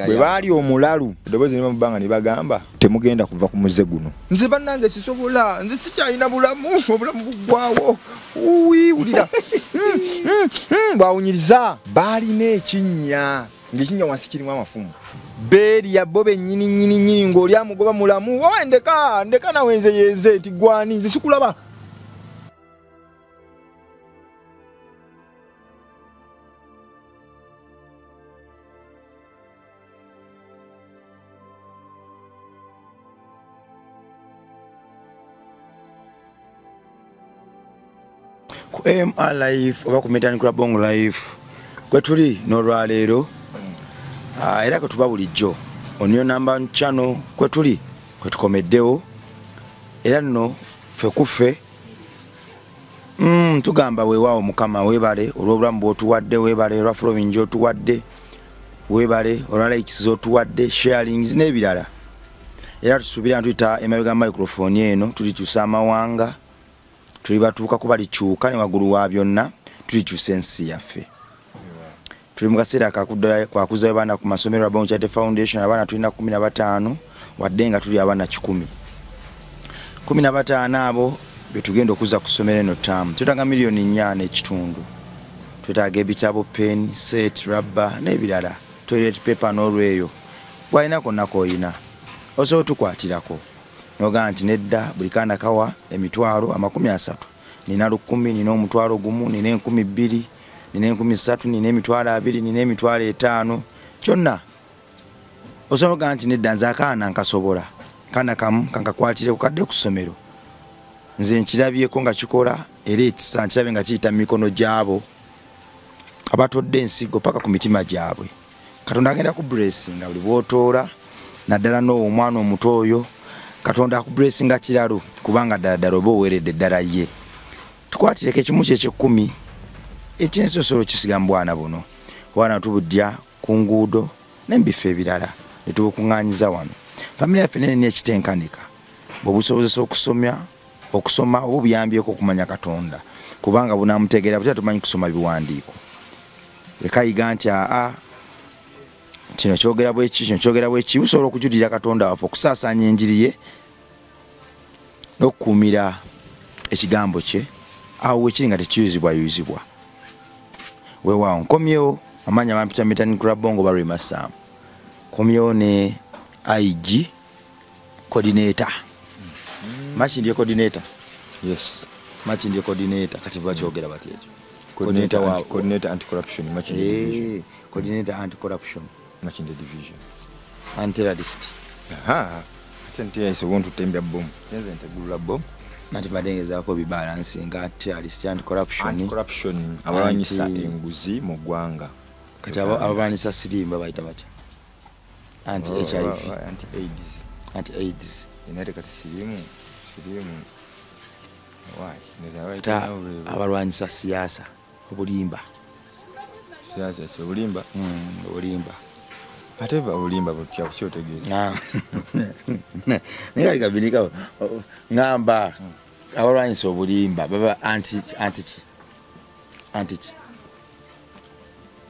Bwe baali omulalu eddoboozi ne bamubanga ne bagamba temugenda kuva ku muze guno. Nze bannange sisobola, nze sikyalina bulamu, obulamu buggwawo. Wulira bwawunyiriza. Baalina ekinnya ng'ekinnya wansi kirimu amafumu. Beerya bo bennyini nnyini nnyini ng'oli amugoba mulamu. Owe ndeka ndeka nawe nze yenze nti gwani nze sikulaba. Ku MR Life oba ku Metani Bongo Life kwe tuli n'olwaleero, era kwe tuba bulijjo on your number channel kwe tuli kwe tukomeddewo, era nno ffe kuffe tugamba weewaawo Mukama weebale olw'obulamu bw'otuwadde, weebale olwa following gy'otuwadde, weebale olwa likes z'otuwadde, sharings n'ebirala. Era tusuubira ntuyita emabega microphone eno tulikyusa amawanga, tuli batuuka kuba likyuka ne waggulu wa byonna tulikyusa ensi yaffe. Tuli mu kaseera kwakuzayo abaana ku masomero Rabongo Charity Foundation, abaana tulina 15 wadde nga tuli abaana 100. 15 abo be tugenda okuza ku ssomero eno ttaamu. Twetaaga 4.5 million. Twetaaga ebitabo, pen, set, rubber n'ebirala, toilet paper n'olweyo. Bw'alina konna k'oyina osobola otukwatirako. N'ogamba nti nedda buli kaana kawa emitwalo 30, nina 1000, nina 1,000, nina 2,000, nina 3,000, nina 20,000, nina 5,000, kyonna. Osobola ogamba nti nedda nze akaana nkasobola, kaana kamu kankakwatireko kadde ku ssomero. Nze nkirabyeko nga kikola era ekisa nkirabye nga kiyita mu mikono gy'abo abatodde ensigo paka ku mitima gyabwe. Katonda agenda kubulesinga buli bw'otoola, naddala n'owo omwana omuto oyo. Katonda akubulesinga kiralu kubanga ddala ddala oba oweeredde ddala ye. Tukwatireko ekimu kye eky'ekkumi ekyensi osobola okisiga mu bwana buno. Obwana tubudya ku nguudo n'ebifo ebirala ne tubukuŋŋaanyiza wano. Famire yaffe nene ekitenkanika bw'obusobozesa okusoma oba obuyambyeko okumanya Katonda, kubanga bunaamutegeera butya tumanyi kusoma biwandiiko. Ekayiga nti aa kino kyogera bweki, kino kyogera bweki, busobola okujulira Katonda waffe, okusaasaanya enjiri ye n'okukuumira ekigambo kye awo wekiri nga tekiyuzibwayuzibwa. Weewaawo nkomyewo, amannya bampita Metani Bongo Barry Massam. Nkomyewo ne IG coordinator. Makindye coordinator. Yes. Makindye coordinator kati bakyogera batya ekyo? Coordinator anti-corruption Makindye division. Coordinator anti-corruption Makindye division. Anti-terrorist. Aha. Ate nti yaiso wontu tembya bomu. Nze ntegulula bomu. Nati badengezaako bibalance nga terrorist anti-corruption. Anti-corruption abalwanyisa enguzi mu ggwanga. Kati abalwanyisa siriimu babayita batya? Anti-HIV. Anti-AIDS. Anti-AIDS. Naye kati siriimu. Why? Abalwanyisa siasa obulimba. Siasa obulimba. Obulimba. Ate obulimba butya kukyotegeeza. Naye kali kabinika ngamba abalwanyisa obulimba baba anti ki?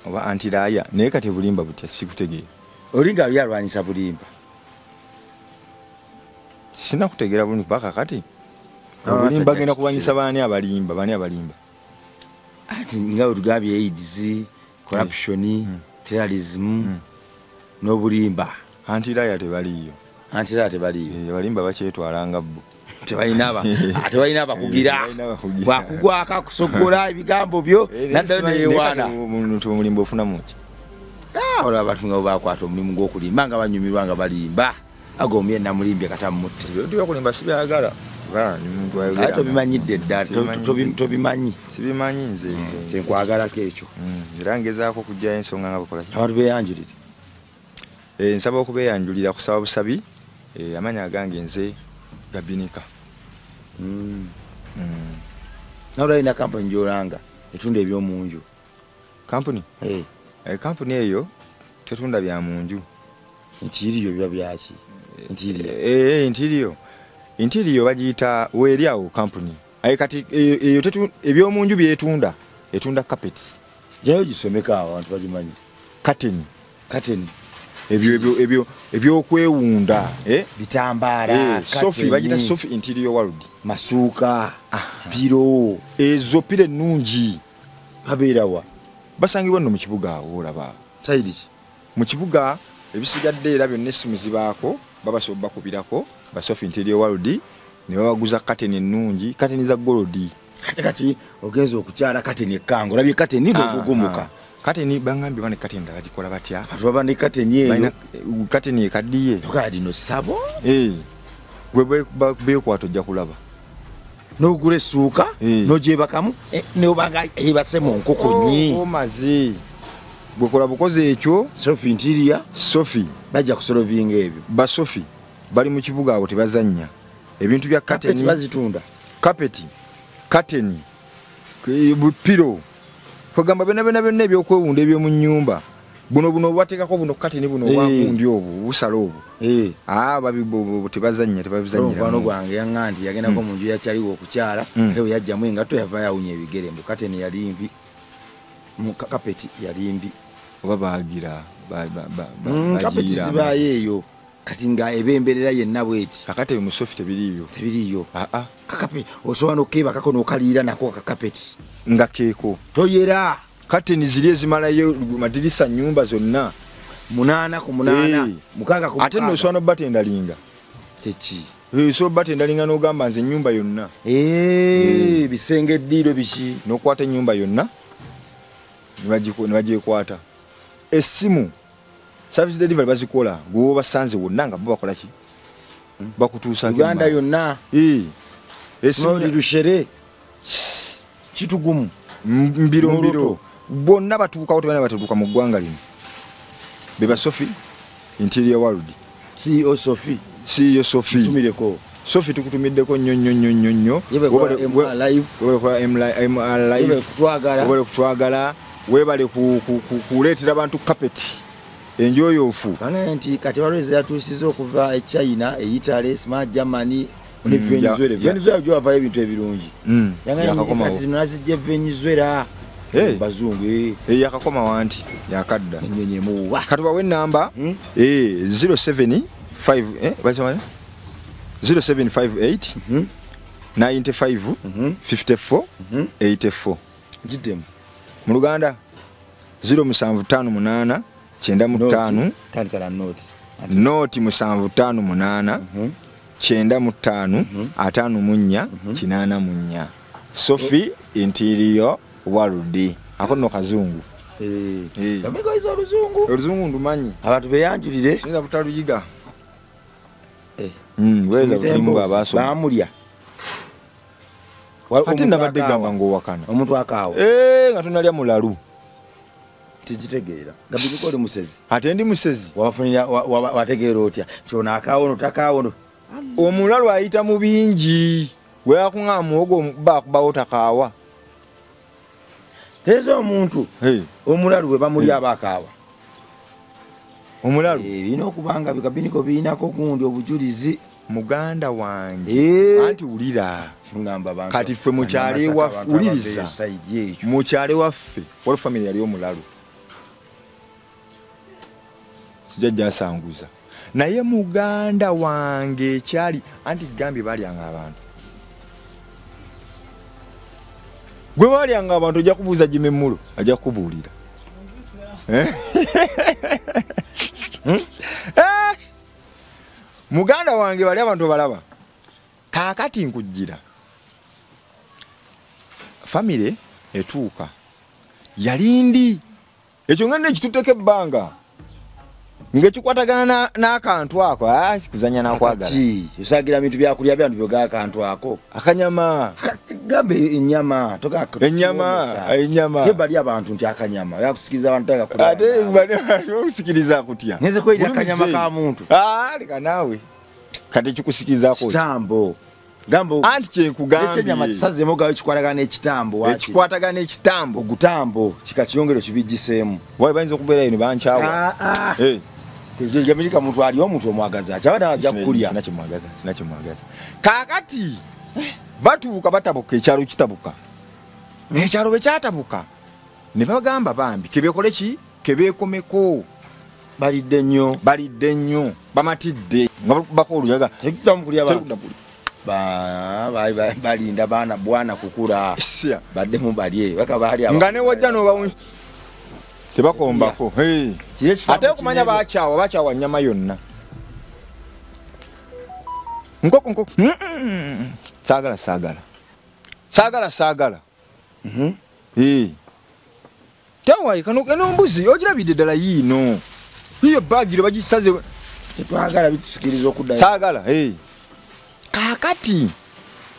Oba anti-raaya. Naye kati obulimba butya sikutegeera. Olinga ali alwanyisa bulimba. Sina kutegeera bulungi paka kati. Obulimba genda kulwanyisa baani abalimba, baani abalimba. Ati nga bwe tugambye AIDS, corruption, terrorism n'obulimba. Anti-raaya tebaliiyo. Anti-raaya tebaliiyo. Abalimba bakyetwala nga bo. Tebalina abakugira. Bwakugwako akusogola ebigambo byo naddayo neyewaana. Omuntu omulimba ofunamu ki? Olaba abantu nga bakwata omulimu gw'okulimba nga banyumirwa nga balimba. Ago omye namulimbye kata mutte. Ebintu by'okulimba sibyagala. Ate tobimanyidde ddala, tobimanyi. Sibimanyi nze. Nze nkwagalako ekyo. Era ngezaako okuggyayo ensonga nga bakola ki? Abantu beeyanjulire. Nsaba okubeeyanjulira kusaba busabi. Amannya agange nze Gabinika. Nawe olina kampuni gy'olanga etunda ebyomunju. Kampuni? Kampuni eyo tetunda bya munju. Interior biba byaki? Interior. Interior. Interior bagiyita weeri awo kampuni. Aye kati eyo ebyomunju byetunda, etunda carpets. Jayo gisomeka awo abantu bagimanyi. Curtain. Curtain. Ebyo ebyokwewunda, Bitambaala, Sophie bagita Sophie Interior World. Masuuka, pillow. Ezo pillow ennungi. Babeerawa? Basangibwa nno mu kibuga awo olaba. Side ki? Mu kibuga ebisigadde era byonna essimu zibaako, babasobola bakubirako ba Sophie Interior World ne babaguza kateni ennungi, kateni za gold. Kati ogenza okukyala kateni ekkango, olabye kateni ng'ogugumuka. Kateni bangambye bane kateni nga bagikola batya? Abantu baba ne kateni eyo. Kateni ekaddiye. Tokaa lino ssabo. Gwe beekwata ojja kulaba. N'ogula essuuka, n'ogyebakamu, n'obanga ebase mu nkoko nyi. Omaze. Gwe kola bukozi ekyo. Sophie Interior. Sophie. Bajja kusolovinga ebyo. Ba Sophie bali mu kibuga awo tebazannya. Ebintu bya kateni bazitunda. Kapeti, kateni, pillow. Kugamba byonna byonna byonna ebyokwewunda eby'omu nnyumba. Buno buno obubateekako buno kateni buno obwagundi obwo, obusala obwo. Babi tebazannya, tebabizannyira. Omukwano gwange yaŋŋamba nti yagendako mu nju ya Kyaliwo okukyala, ate bwe yajjamu engatto yavaayo awunya ebigere mbu kateni yali mbi, mu kapeti yali mbi. Oba baagira, kapeti zibaayo eyo. Kati nga ebemberera yenna bw'eti. Kakati mu Sophie tebiriiyo. Tebiriiyo. Kakapeti osobola n'okeebakako n'okaliira nako akakapeti. Nga keeko. Toyera. Kateni ziri ezimalayo madirisa nnyumba zonna. 8 ku 8, 6 ku 6. Ate nno osobola n'obbatendalinga. Teki. Osobola obbatendalinga n'ogamba nze ennyumba yonna. Bisenge eddiiro biki? N'okwata ennyumba yonna ne bagyekwata. Essimu service delivery bazikola gwe basanze wonna nga bo bakola ki? Bakutuusa Uganda yonna. Essimu Lushere Kitugumu mbiro mbiro bonna batuukawo tebana batuuka mu ggwanga lino. Be ba Sophie Interior World. CEO Sophie. CEO Sophie. Tumireko. Sophie tukutumiddeko nnyo nnyo nnyo nnyo nnyo. Webale MR Live. Webale kutwagala. Webale kuleetera abantu kapeti. Enjoyofu. Bana nti kati waliwo yatuusiza okuva e China, e Italy, Smart Germany, ne Venezuela. Venezuela gyo bavayo ebintu ebirungi. Yakakomawo. Kati nazijja Venezuela. Bazungu. Yakakoma wanti yakadda. Ennyonyi emuwa. Kati bawe ennamba 075 basoma 0758 95 54 84. Giddemu. Mu Luganda 0758 95 tandika noti. Noti 758 95 54 84. Sophie Interior World. Ako nno kazungu. Bamigoyiza oluzungu. Oluzungu ndumanyi. Abantu beyanjulire. Nza butaluyiga. Weza bulimu abasoma. Bamulya. Ate nabadde gamba ng'owakana. Omuntu akaawa. Nga tunalya mulalu. Tikitegeera. Gabiriko oli musezi. Ate ndi musezi. Wabafunira wategeera otya? Kyona akaawo takaawo. Omulalu ayita mu bingi. Gwe yakuŋŋa muwogo bakubawo takaawa. Teeza omuntu omulalu bwe bamulya aba akaawa. Omulalu? Birina okubanga bikabiniko birinako gundi obujulizi. Muganda wange. Anti wulira. Kati ffe mu kyalo ewaffe wuliriza. Mu kyalo ewaffe waliwo famire yali omulalu. Sijja asanguza. Naye muganda wange ekyali anti gambye balyanga abantu. Gwe balyanga abantu ojja kubuuza Jimmy Mulo ajja kukubuulira. Muganda wange bali abantu balaba. Kaakati nkujjira. Famire etuuka. Yalindi. Ekyo nga nekitutteko ebbanga. Ng'ekikwatagana n'akantu ako, kuzannya n'akwagala. Ki? Osagira bintu byakulya byantu byoga akantu ako. Akanyama. Gambe ennyama. Ennyama, ennyama. Tebali abantu nti akanyama. Yakusikiriza abantu agakulya. Ate bali okusikiriza kutya. Ngenze kweyita akanyama ka muntu. Leka naawe. Kati ekikusikirizaako. Kitambo. Gambo. Anti kye nkugambye. Ekyenyama kisazeemu gawe kikwatagana n'ekitambo waaki. Ekikwatagana n'ekitambo. Ogutambo kika kiyongero kibijjiseemu. Wayi bayinza okubeera eno bankyawa. Jamirika muntu ali omuntu omwagaza akyabadde ajja kukulya. Sina kyemwagaza, sina kyemwagaza. Kaakati batuuka batabuka ekyalo kitabuka. Ekyalo bwe kyatabuka ne bagamba bambi kebekole ki kebeekomeko. Balidde nnyo. Balidde nnyo. Bamatidde. Nga bakubako oluyaga. Tekuddamu kulya ba. Balinda baana bwana kukula. Baddemu balye. Baka baali aba. Nga ne wajja n'oba tebakombako. Hey. Ate okumanya bakyawa, bakyawa nnyama yonna. Nkoko nkoko. Saagala saagala. Saagala saagala. Tawaye kano eno mbuzi ogirabidde ddala yiino. Iyo baagiro bagisaze. Tetwagala bitusikiriza okuddayo. Saagala, Kaakati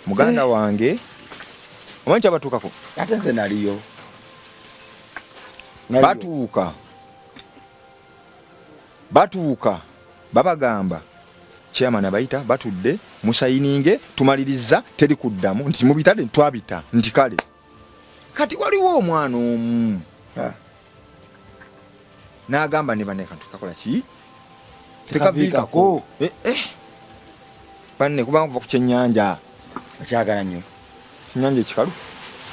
muganda wange omanyi kyabatuukako? Ate nze naliyo. Batuuka. Batuuka. Babagamba chairman abayita batudde musayininge tumaliriza teri kuddamu nti mubitadde twabita nti kale. Kati waliwo omwana omu. N'agamba ne banne kantu kakola ki? Tekaviikako. Banne kubanga kuva ku kyennyanja. Akyagala nnyo. Kyennyanja ekikalu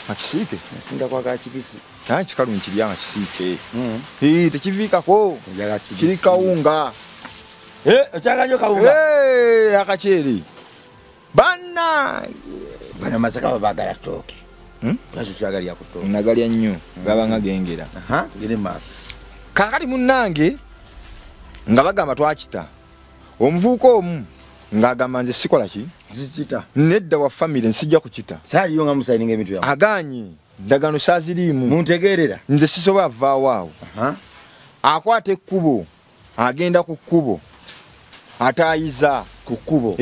akisiike. Nsinga kwagala kibisi. Kikalu nkirya nga kisiike. Tekiviikako. Kiri kawunga. Okyagala nnyo kawunga. Akaceere. Banna. Bano Masaka baagala ttooke. Lwaki okyagalya ku ttooke? Nagalya nnyo. Gabanga gengera. Tugende mu maaso. Kaakati munnange nga bagamba twakita. Omuvubuka omu ng'agamba nze sikola ki? Nzikita. Nedda wa famire nsijja kukita. Saaliyo nga musayininga ebintu byammwe. Agaanye ndagaano saaziriimu. Muntegeerera. Nze sisobola vvaawo awo. Akwata ekkubo, agenda ku kkubo, ataayiza ku kkubo.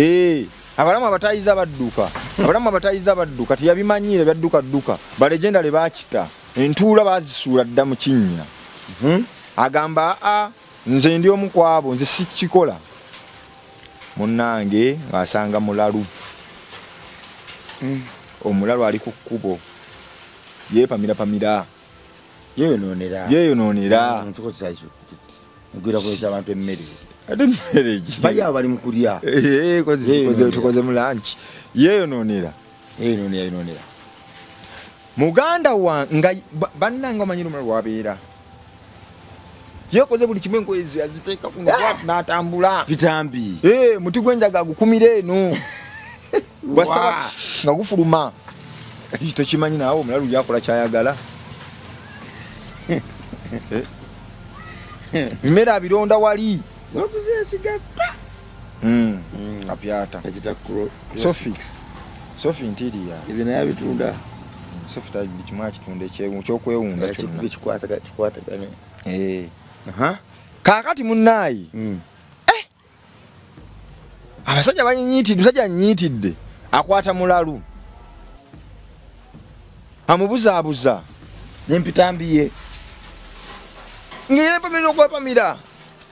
Abalamu abataayiza badduka. Abalamu abataayiza badduka teyabimanyiire byadduka dduka. Balegendale baakita. Entuula baazisuula dda mu kinnya. Agamba nze ndi omu ku abo nze sikikola. Munnange ng'asanga mulalu. Omulalu ali ku kkubo. Yeepamira pamira. Yeeyonoonera. Yeeyonoonera. Ngwira kukozesa abantu emmere. Ate mmere ki? Bali abo bali mu kulya. Tukoze mu lunch. Yeeyonoonera. Yeeyonoonera. Muganda wange bannange omanyi omulalu wabeera. Yekoze buli kimu engoye ezo yaziteeka ku n'atambula. Bitambi. Muti gw'enjaga agukumira eno. Gwasaba nga gufuluma. Tokimanyi naawe omulalu yakola ky'ayagala. Mmere abironda wali. Wabuze ekigatta. Kapyata. Ekita Sophie. Sophie ntiriya. Ebyo naye abitunda. Sophie buli kimu akitunda ekyokwewunda kyonna. Kikwatagane. Kaakati munnaayi. Abasajja banyinyitidde, omusajja anyinyitidde. Akwata mulalu. Amubuzaabuza. N'empitambi ye. Ng'eyepamira n'okwepamira.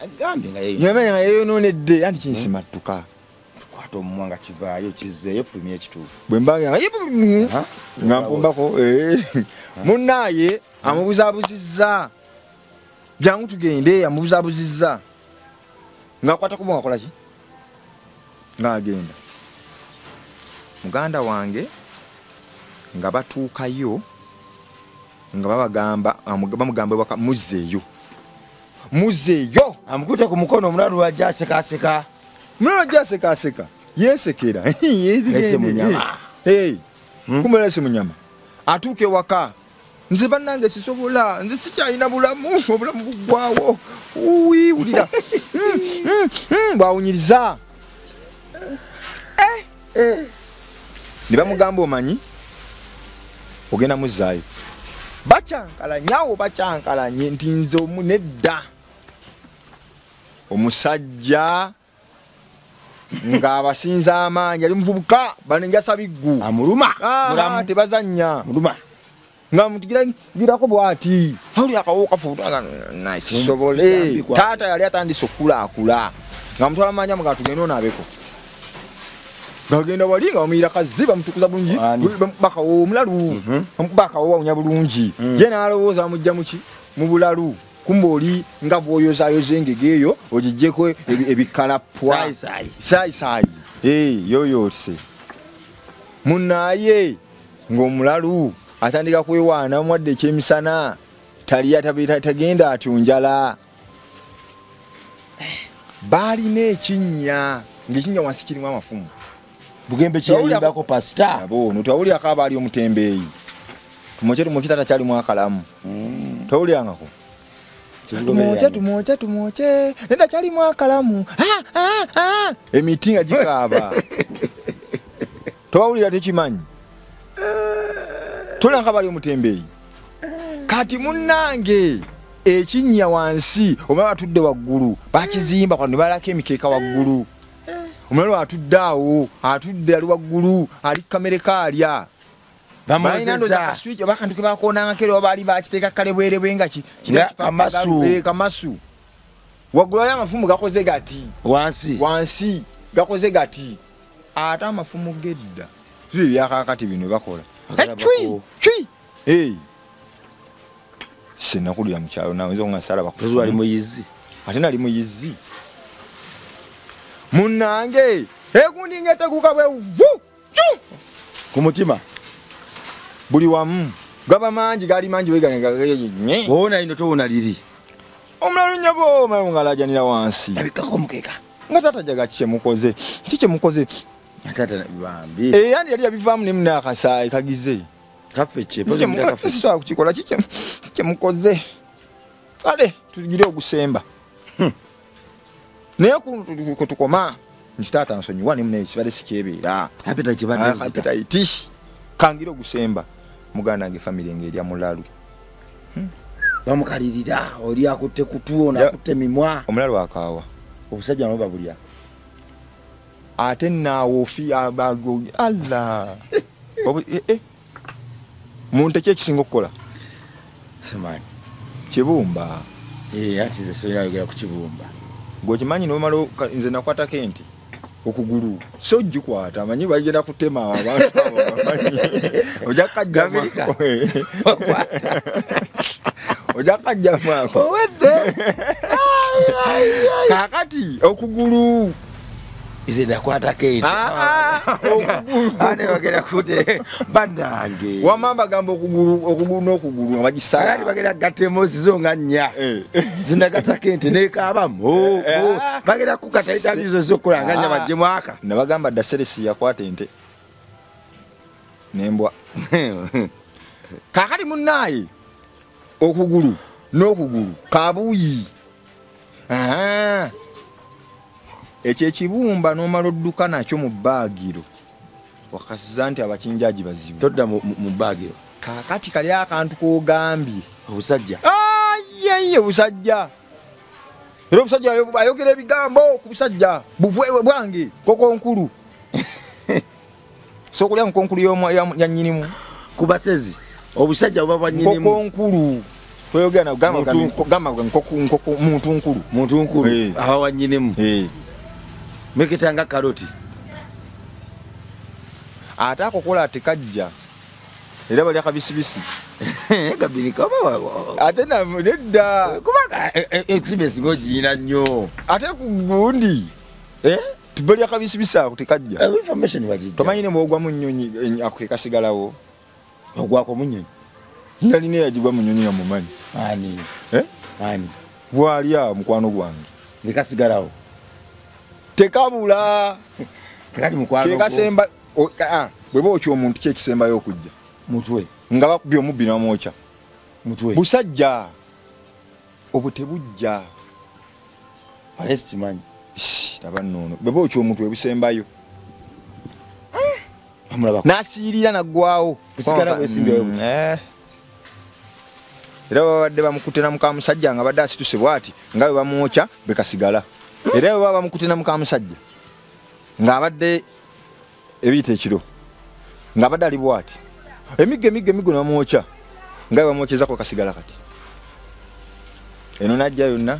Agambye nga yeeyonoonedde anti kinsimattuka. Tukwata omumwa nga kivaayo kizzeeyo fulumya ekituufu. Bwe mba nga mpumbako. Munnaaye amubuzaabuzizza. Jangu tugende amubuzaabuzizza. Ng'akwata kubo ng'akola ki? Ng'agenda. Muganda wange nga batuukayo nga babagamba bamugamba waka muzzeeyo. Muzzeeyo. Amukute ku mukono omulalu ajja asekaaseka. Omulalu ajja asekaaseka. Yeesekera. Lese mu nnyama. Kumbe lese mu nnyama. Atuuka ewaka. Nze bannange sisobola, nze sikyalina bulamu, obulamu buggwawo. Wulira. Bwawunyiriza. Ne bamugamba omanyi ogenda muzzaayo. Bakyankalanye awo bakyankalanye nti nze omu nedda. Omusajja ng'abasinza amaanyi ali muvubuka banenjasa biggu. Amuluma. Tebazannya. Muluma. Nga mutugirako bw'ati. Awuli akawo kafuuta sisobole. Taata yali atandise okulaakula. Nga mutwala maanyi amugaa tugende onaabeko. Gagenda wali nga bamuyira kazzi bamutukuza bulungi. Bakawo omulalu. Bamukuba akawo awunya bulungi. Ye n'alowooza bamujja mu ki? Mu bulalu. Kumbe oli nga bw'oyozaayoza engege eyo ogiggyeko ebikalapwa. Saayisaayi. Yoyoose. Munnaaye ng'omulalu atandika kwewaana omuwadde ekyemisana. Taliya tagenda atyo njala. Balina ekinnya ng'ekinnya wansi kirimu amafumu. Bugembe kyeyimbako pasita. Abo ono tawulirako abaali omutembeeyi. Tumwokye tumwokye taata kyalimu akalamu. Tawulirangako. Tumwokye tumwokye tumwokye nedda kyalimu akalamu. Emiti nga gikaaba. Towawulira tekimanyi. Tolanga abaali omutembeeyi. Kati munnange ekinnya wansi omulala atudde waggulu bakizimba ne balako emikeeka waggulu. Omulala atudde awo atudde ali waggulu ali kamere kaalya. Bamwozeza switch abakantu ke bakoonangako era baali bakiteeka kale bwerebwe nga kamasu. Kamasu waggulu ali amafumu gakoze gati wansi wansi gakoze gati ate amafumu gedda si byakaakati bino bakola cwi cwi. Sinakulira mu kyalo nawe nze nga nsala bakufu. Ali muyizi ate nali muyizi munnange egundi ngeteguka bwe vu ku mutima buli wamu gaba mangi gali mangi weganenga wona ino towona liri omulala nnyabo omulala ng'alajanira wansi abikako mukeka nga taata jaga kyemukoze ki kyemukoze taata bambi yandi yali yabivaamu ne muna akasaayi kagize kaffe kye sisobola kukikola ki kyemukoze kale tugire ogusemba naye kutukoma nti taata nsonyiwa ne muna ekibadde sikyebeera appetite kangira ogusemba muganda wange famire ng'erya mulalu bamukalirira oli akutte kutu ono akutte mimwa omulalu akaawa obusajja nabo babulya ate naawe ofi Allah muntu ki ekisinga okukola simanyi kibumba ati nze sirina yogera ku kibumba gweokimanyi nomala nze nakwatako ente okugulu so ogikwata amanyi bagenda kutema abantu abo bamanyi ojja kajjamu ako owedde kaakati okugulu nze nakwatako ente okugulu ane bagenda kute bannange wamma bagamba okugulu okugulu n'okugulu nga bagisala ati bagenda kugatta emoosi zo nga nnya zinagatako ente nekaabamu bagenda kugatta etabizo zokukola nga nnya bajjemu aka nabagamba dda Seresi yakwata ente nembwa kaakati munnaaye okugulu n'okugulu kabuuyi ekyo ekibumba n'omala odduka nakyo mu bbaagiro wakasiza nti abakinjaji bazibu todda mu bbaagiro kaakati kali akantu k'ogambye obusajja ayeye busajja era obusajja ayogera ebigambo ku busajja bwange nkokonkulu sookulya nkonkulu ya nnyinimu ku basezi obusajja buba bwa nnyinimu nkokonkulu toyogera gamba muntu nkulu muntu nkulu aba wa nnyinimu meketanga karoti ate akokola tekajja era balya kabisibisi gabirika oba ate nedda kubanga experience ng'ogiyina nnyo ate ku gundi balya kabisibisi ako tekajja information bagijja tomanyi ne bw'ogwa mu nnyonyi ako ke kasigalawo ogwako mu nnyonyi nalina eyagibwa mu nnyonyi nga mumanyi ani ani bw'ali awo mukwano gwange nekasigalawo tekabula kati mukwano kekasemba bwe bookya omuntu ki ekisembayo okujja mutwe nga bakubye omubbi n'amwokya mutwe busajja obwo tebujja ate sikimanyi taba nnono bwe bookya omuntu we busembayo n'asiirira naggwawo busigala bwesimbyewo era babadde bamukutte na mukamusajja nga badde asituse bw'ati nga bwe bamwokya bwe kasigala era bwe baba bamukutte na mukamusajja ng'abadde ebiyita ekiro ng'abadde ali bw'ati emiggo emiggo emiggo ne bamwokya nga bwe bamwokyezako kasigala kati eno najja yonna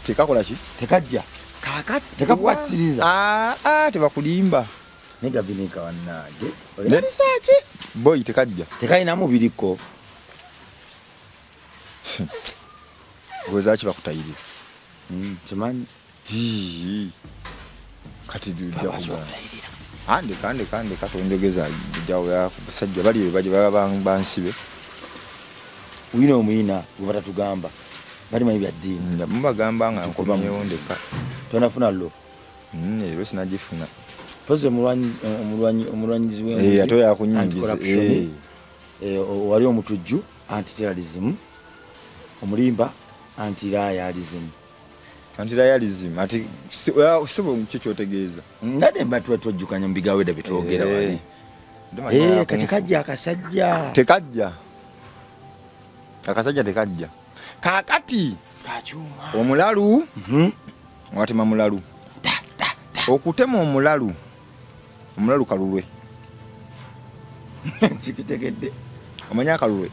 tekakola ki tekajja kaakati tekafuka kisiriza tebakulimba naye gabinika wannange olina lisaaki boyi tekajja tekalina mubiriko gwezaaki bakutayirira kimanyi kati ojja kugamba andeka tonjogeza basajja bali baba bansibe wina omuyina gwe batatugamba Bali manyi bya ddiini. Mubagamba nga nkomyewo ndeka. Tonafuna lo? Ero sinagifuna. Pozi omulwanyizi w'enguzi. Ate yakunyingiza. Wali omutujju anti-terrorism, omulimba anti-liarism. Anti-liarism ati sibo ki kyotegeeza? Ngadde mba tuba twajjukanya mu bigawedda bye twogera wali. Kati kajja akasajja. Tekajja. Akasajja tekajja. Kaakati kakyuma. Omulalu watema mulalu. Okutema omulalu. Omulalu kalulwe. Nsikitegedde. Omanyi akalulwe?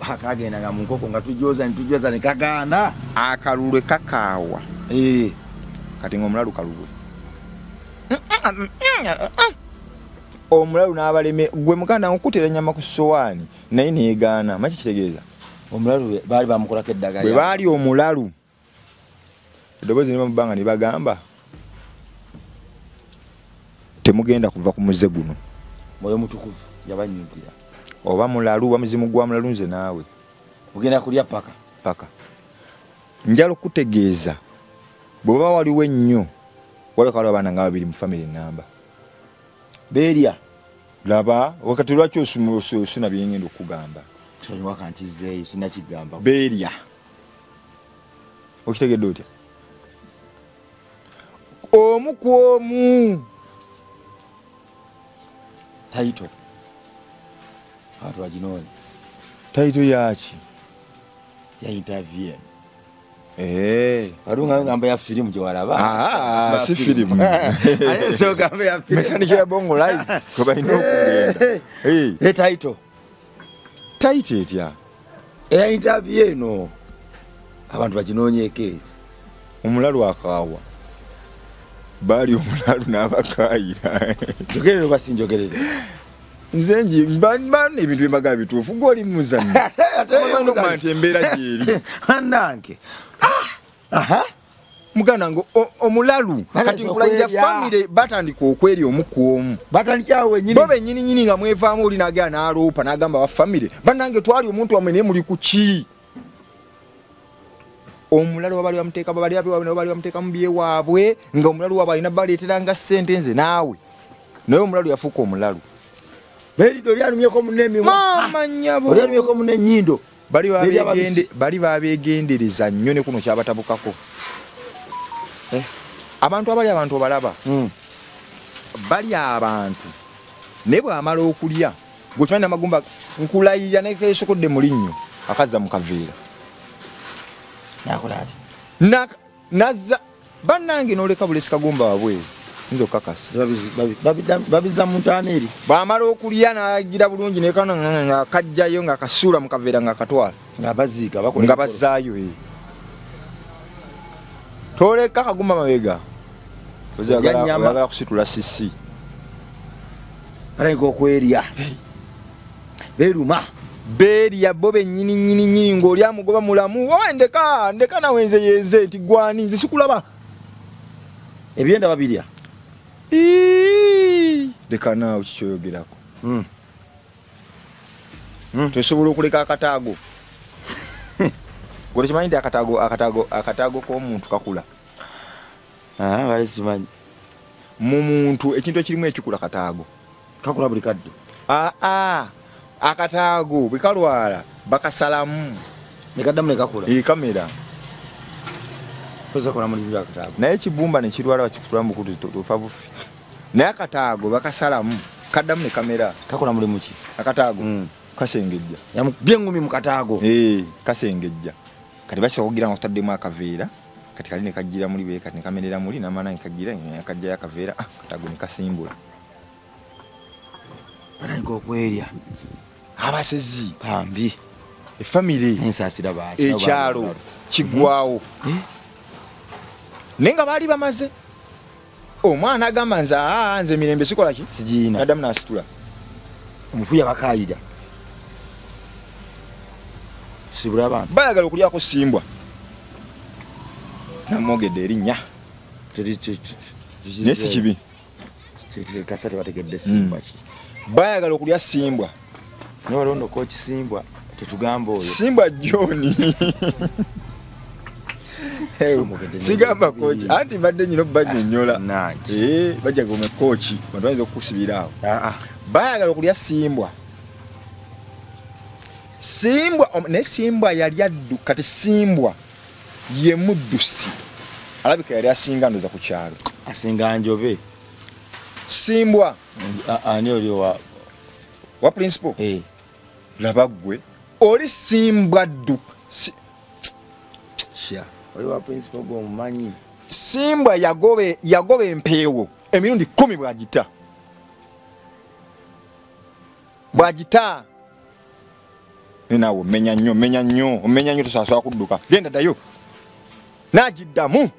Akagenda nga mu nkoko nga tujoza ne kagaana. Akalulwe kakaawa. Kati ng'omulalu kalulwe. Omulalu n'abaleme gwe muganda nkutera ennyama ku ssowaani naye neegaana. Maki kitegeeza? Omulalu baali bamukolako eddagala. Bwe baali omulalu eddoboozi ne bamubanga ne bagamba temugenda kuva ku muze guno. Mwoyo mutukuvu yabanyigira. Oba mulalu oba muzimu gwa mulalu nze naawe. Mugenda kulya paka. Paka. Njala okutegeeza bw'oba waliwo ennyo waleka waliwo abaana nga babiri mu famire ennamba. Beerya. Laba wakati lwaki osuna bye ngenda okugamba. Sonyiwa kankizeeyo sinnakigamba. Beerya. Okitegedde otya? Omu ku omu. Taito. Abantu baginoonya. Taito yaki? Ya interview. Waliwo ngamba ya firimu gye walaba. Si firimu. Ate so gamba ya firimu. Mekanikira Bongo Live kwe balina okugenda. Taito. Taito etya? Eya interview eno. Abantu baginoonyeeko eyo. Omulalu akaawa. Baali omulalu n'abakaayira. Njogerere oba sinjogerere? Nze nji mba ebintu bye bituufu gw'oli muzannyi. Omanyi okumanya nti embeera gy'eri. Annange. Muganda wange omulalu kati nkulayira famire batandika okwerya omu ku omu. Batandikirawo wennyini. Bo bennyini nnyini nga mwevaamu oli n'agenda n'aloopa n'agamba aba famire bannange twali omuntu wammwe naye muli ku ki? Omulalu wabali bamuteeka babali bali bamuteeka mu byewaabwe nga omulalu waabwe alina baleeteranga ssente nze naawe. Naye omulalu yafuuka omulalu. Beeridde oli alumyeko munne emimwa. Maama nnyabo. Oli alumyeko munne ennyindo. Bali babeegendereza nnyo ne kuno kyabatabukako. Abantu abali abantu obalaba. Bali abantu. Naye bw'amala okulya gwe okimanyi n'amagumba nkulayira ne keesokodde mu linnyo akazza mu kaveera. Nakola ati? Nazza bannange n'oleka bulesi kagumba wabweru. Nze okukakasa. Babizza mu ntaana eri. Bw'amala okulya n'agira bulungi ne kano nga kajjayo nga kasuula mu kaveera nga katwala. Nga baziika bakola. Nga bazzaayo. Toleka kagumba mabega. Oyagala kusitula sisi. Balenga okwerya. Beeruma. Beerya bo bennyini nnyini nnyini ng'oli amugoba mulamu. Owa ndeka ndeka nawe nze yenze nti gwani nze sikulaba. Ebyenda babirya. Leka naawe kikyoyogerako. Tosobola okuleka akataago. Gwe okimanyi nti akataago k'omuntu kakula. Bali simanyi. Mu muntu ekintu ekirimu ekikula kataago. Kakula buli kadde. Akataago bwe kalwala bakasalamu. Ne kaddamu ne kakula. Kamera. Koza kola mulimu akataago. Naye ekibumba ne kirwala bakikutula mu kutu tofa bufi. Naye akataago bakasalamu kaddamu ne kamera. Kakola mulimu ki? Akataago kasengejja. Yamukubye engumi mu kataago. Kasengejja. Kati basooka kugira nga kutaddemu akaveera. Kati kali ne kajjira muli bwe kati ne kamerera muli n'amala ne kagira akajjayo akaveera akataago ne kasimbula. Batandika okwerya. Abasezi bambi. Efamire ensaasira baaki. Ekyalo kiggwawo. Naye nga baali bamaze. Omwana agamba nze nze mirembe sikola ki? Sigiina. Naddamu n'asitula. Omufu yabakaayira. Sibula abantu. Baayagala okulyako simbwa. Namwogedde erinnya. Naye si kibi. Kasa tebategedde simbwa ki. Baayagala okulya simbwa. Naye waliwo nno kooki simbwa tetugamba oyo. Simbwa John. Sigamba coach anti badde nyino banyonyola. Bajja gome coach bantu bayinza okukusibira awo. Bayagala okulya Simbwa. Simbwa ne Simbwa yali addu kati Simbwa ye muddusi. Alabika yali asinga ndoza ku kyalo. Asinga njobe. Simbwa ani oli wa principal? Laba ggwe oli Simbwa ddu. Oli wa principal gw'omumanyi. Simbwa yagoba empeewo emirundi 10 bw'agita. Bw'agita. Ninawo menya nnyo tosaasula kudduka. Genda ddayo. N'agiddamu.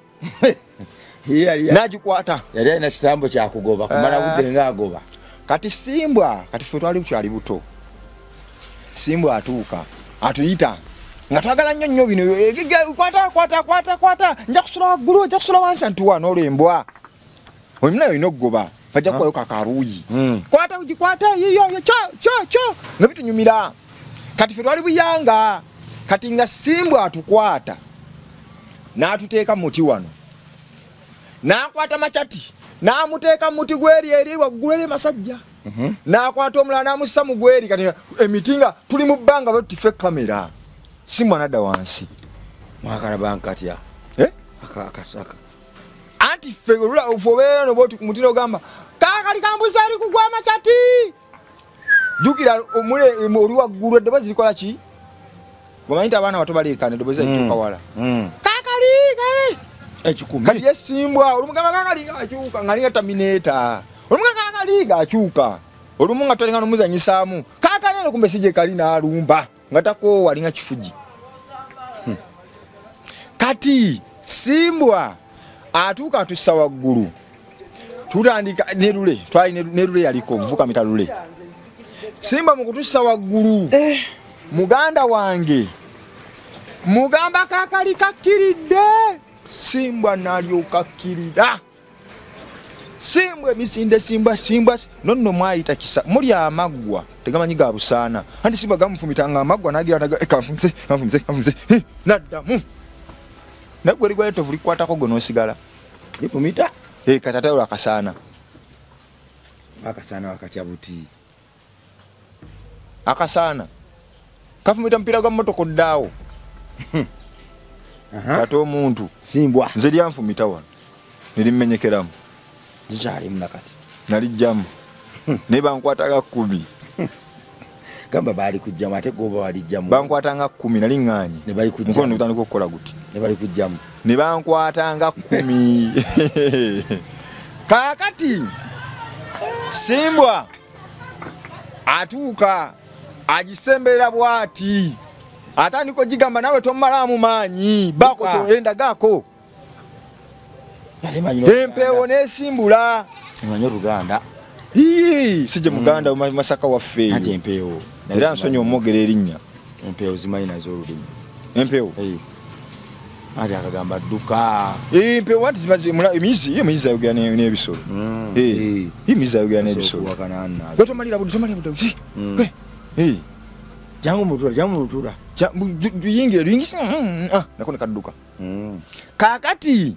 N'agikwata. Yali alina kitambo kya kugoba kumala budde ng'agoba. Kati Simbwa kati ffe twali bukyali buto. Simbwa atuuka atuyita nga twagala nnyo nnyo bino kwata nja kusula waggulu nja kusula wansi ntuwa n'olwembwa oyo nayo olina okugoba bajja kuwayo kakaruuyi kwata ugikwata yiyo kyo nga bitunyumira. Kati ffe twali buyanga kati nga Simbwa atukwata n'atuteeka mu muti wano n'akwata machati n'amuteeka mu muti gweri eri waggulu eri masajja n'akwata omulala n'amussa mu gweri kati emiti nga tuli mu bbanga bwe tutife kamera. Simbwa nadda wansi. Mwakalaba nkatya. Akasaka. Anti ffe obeera noba oti ku muti n'ogamba kaakali kambuzi ali kugwa machati. Jjukira oli waggulu eddoboozi likola ki? Omanyi nti abaana bato baleekaana eddoboozi lituuka wala. Kaakali ekikumi. Kati ye Simbwa olumugamba kaakali ng'akyuka ng'alinga Terminator. Olumugamba kaakali ng'akyuka. Olumu nga twalinga n'omuzannyisaamu. Kaakali eno kumbe si gye kali n'alumba nga takoowa alinga kifugi. Kati Simbwa atuuka atussa waggulu. Tutandika ne Lule, twali ne Lule yaliko omuvuka mita Lule. Simbwa mu kutussa waggulu muganda wange mugamba kaakali kakkiridde. Simbwa n'alyoka akkirira. Simbwa emisinde Simbwa nonno mwayita kisa muli amaggwa tegamanyi ga busaana. Anti Simbwa gamufumitanga amaggwa n'agira kanfumise n'addamu. Naye gwe ligwa ettovu likwatako gwe n'osigala. Lifumita? Kati ate olwo akasaana. Akasaana wakatya buti. Akasaana kafumita mupiira gwa mmotoka oddaawo. Kati omuntu Simbwa nze lyanfumita wano ne limmenyekeramu. Zikyalimu nakati. Nalijjamu naye bankwatanga 10. Gamba baali kujjamu ate goba walijjamu. Bankwatanga 10 nali ŋŋaanye. Ne bali kujjamu. Mukono gutandika okukola guti. Ne bali kujjamu. Ne bankwatanga 10. Kaakati Simbwa atuuka agisemberera bw'ati. Atandika ogigamba nawe tomalaamu maanyi baako kyoyenda gaako. Empeewo n'esimbula. Omanyi Oluganda. Sijje Muganda Masaka waffe. Anti empeewo. Era nsonyi omwogera erinnya. Empeewo zimanyi nazo olulimi. Empeewo? Anti akagamba dduka. Empeewo anti zimaze emizi ayogera n'ebisolo. Emizi ayogera n'ebisolo. Gwe tomalira budde. Jangu mutula. Yingira nako ne kadduka. Kaakati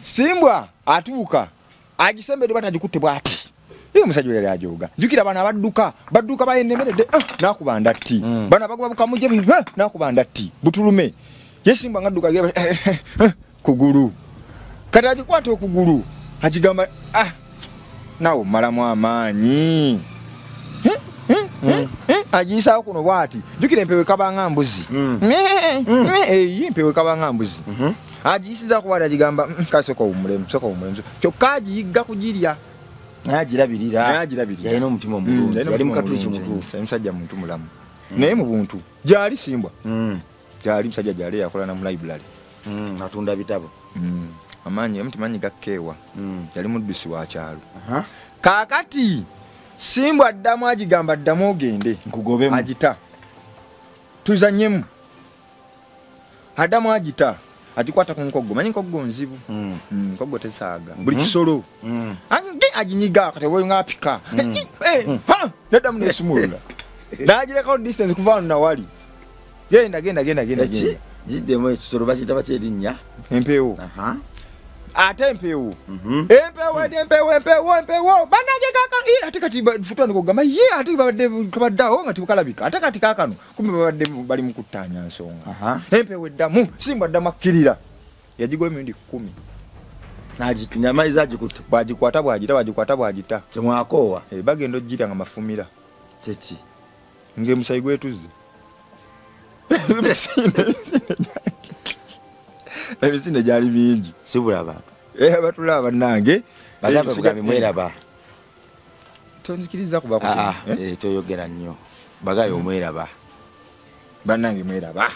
Simbwa atuuka agisembedde batagikutte bw'ati. Ye omusajja yali ajoga. Jjukira bano abadduka badduka bayennemeredde n'akuba ndatti. Bano abagoba bukamuje n'akuba ndatti butulume. Ye Simbwa ng'adduka kugulu. Kati agikwata okugulu agigamba naawe omalamu amaanyi. Agiyisaawo kuno bw'ati. Jjukira empeewo ekabanga mbuzi. Empeewo ekabanga mbuzi. Agiyisizaako bw'ati agigamba kale sooka owummulemu. Kyokka agiyigga kugirya. Naye agirabirira. Yalina omutima omulungi. Yali mukatuliki mutuufu. Yali musajja muntu mulamu. Naye mu buntu gyali Simbwa. Gyali musajja gyali yakola na mu library. Atunda bitabo. Amaanyi omutima gakkeewa. Yali muddusi wa kyalo. Kaakati Simbwa addamu agigamba addamu ogende. Nkugobemu. Agita. Tuzannyemu. Addamu agita. Agikwata ku nkoggo. Manyi nkoggo nzibu. Nkoggo tesaaga. Buli kisolo. Aginyiga kati oba ng'apika. Neddamu n'esumulula. N'agirekawo distance kuva wano nawali. Genda. Giddemu, ekisolo bakiyita batya erinnya? Empeewo. Aha. Ate empeewo, empeewo edi, empeewo, empeewo, empeewo banange kaka. Ih, ate kati futandika okugamba ye ate babadde kabadde awo nga tebukalabika, ate kati kaakano kumbe babadde bali mu kuttaanya nsonga. Empeewo eddamu, simba addamu akkirira, yagigwa emirundi 10. Namaliza agikutte. Bwagikwata bwagita, bwagikwata bwagita. Temwakoowa? Eh, bagenda ogira nga mafumira. Kyeki? Ng'emusayi gwetuzze, emisinde gyali mingi. Sibula abantu. Eh, batulaba bannange. Bagambe Eh, bugambi mweraba. Tonzikiriza kuba Ah, ah, eh, toyogera nnyo, bagaye omweraba. Bannange mweraba.